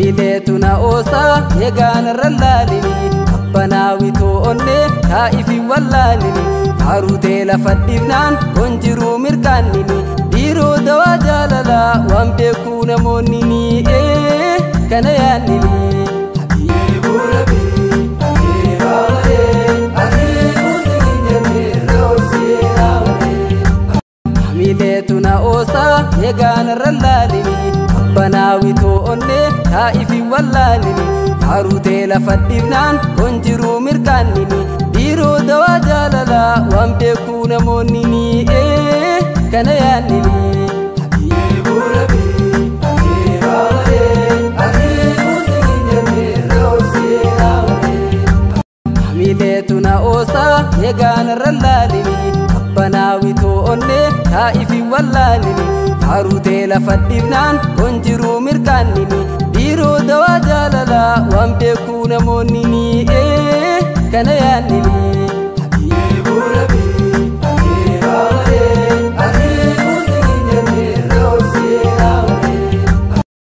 Hamileetu na oosaa eegaan irra laalini, abbanaawitoo onnee taa'ifi wallaalini, faarutee lafa dhiifnaan kon jiruu mirkaannini, dhiiroo dawaa jaalalaa waan beekuu namoonni ni kana yaannini. Habiibuu rabii habiibaa malee habiibuu siin jennee roobsee malee. Hamileetu na oosaa eegaan irra laalini, abbanaawitoo onnee taa'ifi wallaalini, faarutee lafa dhiifnaan kon jiruu mirkaannini, dhiiroo dawaa jaalalaa waan beekuu namoonni ni kana yaannini. Habiibuu rabii habiibaa malee habiibuu siin jennee roobsee malee. Hamileetu na oosaa eegaan irra laalini, abbanaawitoo onnee taa'ifi wallaalini, faarutee lafa dhiifnaan kon jiruu mirkaannini, dhiiroo dawaa jaalalaa waan beekuu namoonni ni kana yaannini.